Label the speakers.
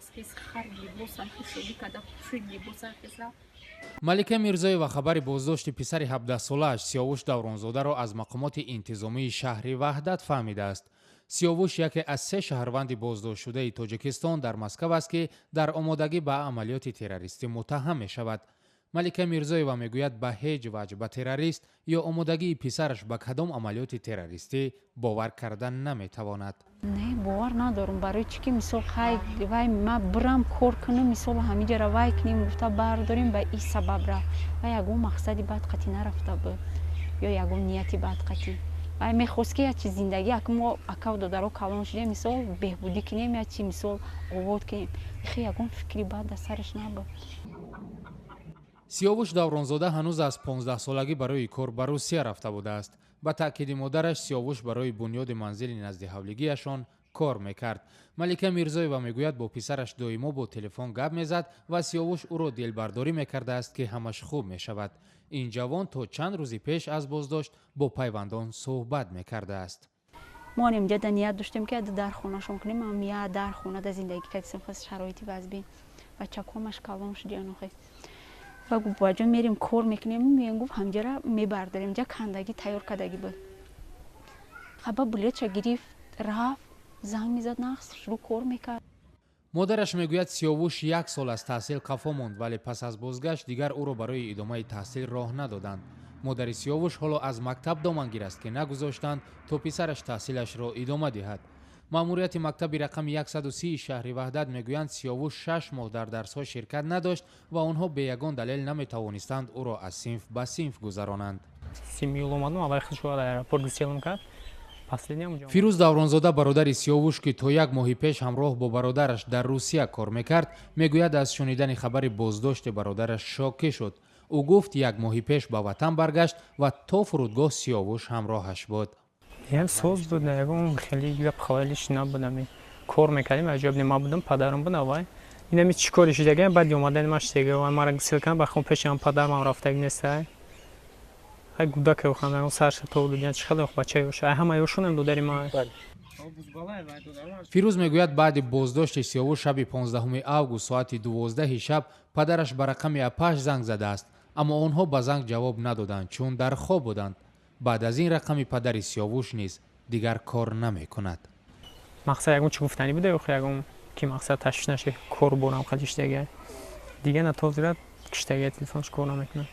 Speaker 1: Хас хес хар либосам хисоби када пӯшид, либосам хес рафт.
Speaker 2: Малика Мирзоева хабари боздошти писари 17-солааш Сиёвуш Давронзодаро аз мақомоти интизомии шаҳри Ваҳдат фаҳмидааст. Сиёвуш яке аз се шаҳрванди боздоштшудаи Тоҷикистон дар Москав аст, ки дар омодагӣ ба амалиёти террористӣ муттаҳам мешавад. Малика Мирзоева мегӯяд, ба ҳеҷ ваҷҳ ба террорист ё омодагии писараш ба кадом амалиёти террористӣ бовар карда наметавонад.
Speaker 3: Не, бовар надорам. Барои чӣ ки, мисол, хай, вай ма бирам кор кунам, мисол, ҳамиҷара вай кунем гуфта бардорем, ба ин сабаб рафт. Вай ягон мақсади бад қатӣ нарафта буд ё ягон нияти бад қатӣ. Вай мехост, ки ячи зиндагӣ, ак мо акав додаро калон шудем, мисол, беҳбудӣ кунем, ячи, мисол, обод кунем. Ихе ягон фикри бад дар сараш набуд.
Speaker 2: Сиёвуш Давронзода ҳанӯз аз 15-солагӣ барои кор ба Русия рафта будааст. Ба таъкиди модараш, Сиёвуш барои бунёди манзили назди ҳавлигиашон кор мекард. Малика Мирзоева мегӯяд, бо писараш доимо бо телефон гап мезад ва Сиёвуш ӯро дилбардорӣ мекардааст, ки ҳамаш хуб мешавад. Ин ҷавон то чанд рӯзи пеш аз боздошт бо пайвандон суҳбат мекардааст.
Speaker 3: Мо инҷа да ният доштем, ки дар хонашон кунем. Ам я дар хона да зиндагӣ кардисем, хас шароити вазбин, бачакомаш калон шудиану хес. Ва гуфт: «Бобаҷон, мерем, кор мекунем». Меем, гуфт, ҳамҷара мебардорем, инҷа кандагӣ тайёр кардагӣ буд. Хаба билетша гирифт, рафт, занг мезад, нақс шурӯъ кор мекард.
Speaker 2: Модараш мегӯяд, Сиёвуш як сол аз таҳсил қафо монд, вале пас аз бозгашт дигар ӯро барои идомаи таҳсил роҳ надоданд. Модари Сиёвуш ҳоло аз мактаб домангир аст, ки нагузоштанд то писараш таҳсилашро идома диҳад. Маъмурияти мактаби рақами 130 шаҳри Ваҳдат мегӯянд, Сиёвуш 6 моҳ дар дарсҳо ширкат надошт ва онҳо бе ягон далел наметавонистанд ӯро аз синф ба синф гузаронанд.
Speaker 4: Симиюл омадам, аввал худшо аэропорт гусел кард.
Speaker 2: Фирӯз Давронзода, бародари Сиёвуш, ки то як моҳи пеш ҳамроҳ бо бародараш дар Русия кор мекард, мегӯяд, аз шунидани хабари боздошти бародараш шокӣ шуд. Ӯ гуфт, як моҳи пеш ба ватан баргашт ва то фурудгоҳ Сиёвуш ҳамроҳаш буд.
Speaker 4: Ям соз буд, ягон хеле гап хавалиш набуд. Ами кор мекардем, аҷаб не, ма будам, падарам буд. Аввай инами чӣ кори шидага, баъди омадани ма шидага, вай мара гусел кардам ба хун, пеши ам падармам рафтаги нестай. Ай гудака охам, ягон сарша то дудян, чӣ хеле бача ёша, ай ҳама ёшонам додари ма.
Speaker 2: Фирӯз мегӯяд, баъди боздошти Сиёвуш шаби 15 август соати 12 шаб падараш ба рақами апаш занг задааст, аммо онҳо ба занг ҷавоб надоданд, чун дар хоб буданд. Баъд аз ин рақами падари Сиёвуш низ дигар кор намекунад.
Speaker 4: Мақсад ягон чӣ гуфтанӣ буда ё ягон ки мақсад ташвиш наша, кор борам хали шидага, дига на, то зира киштага телефонш кор намекунад.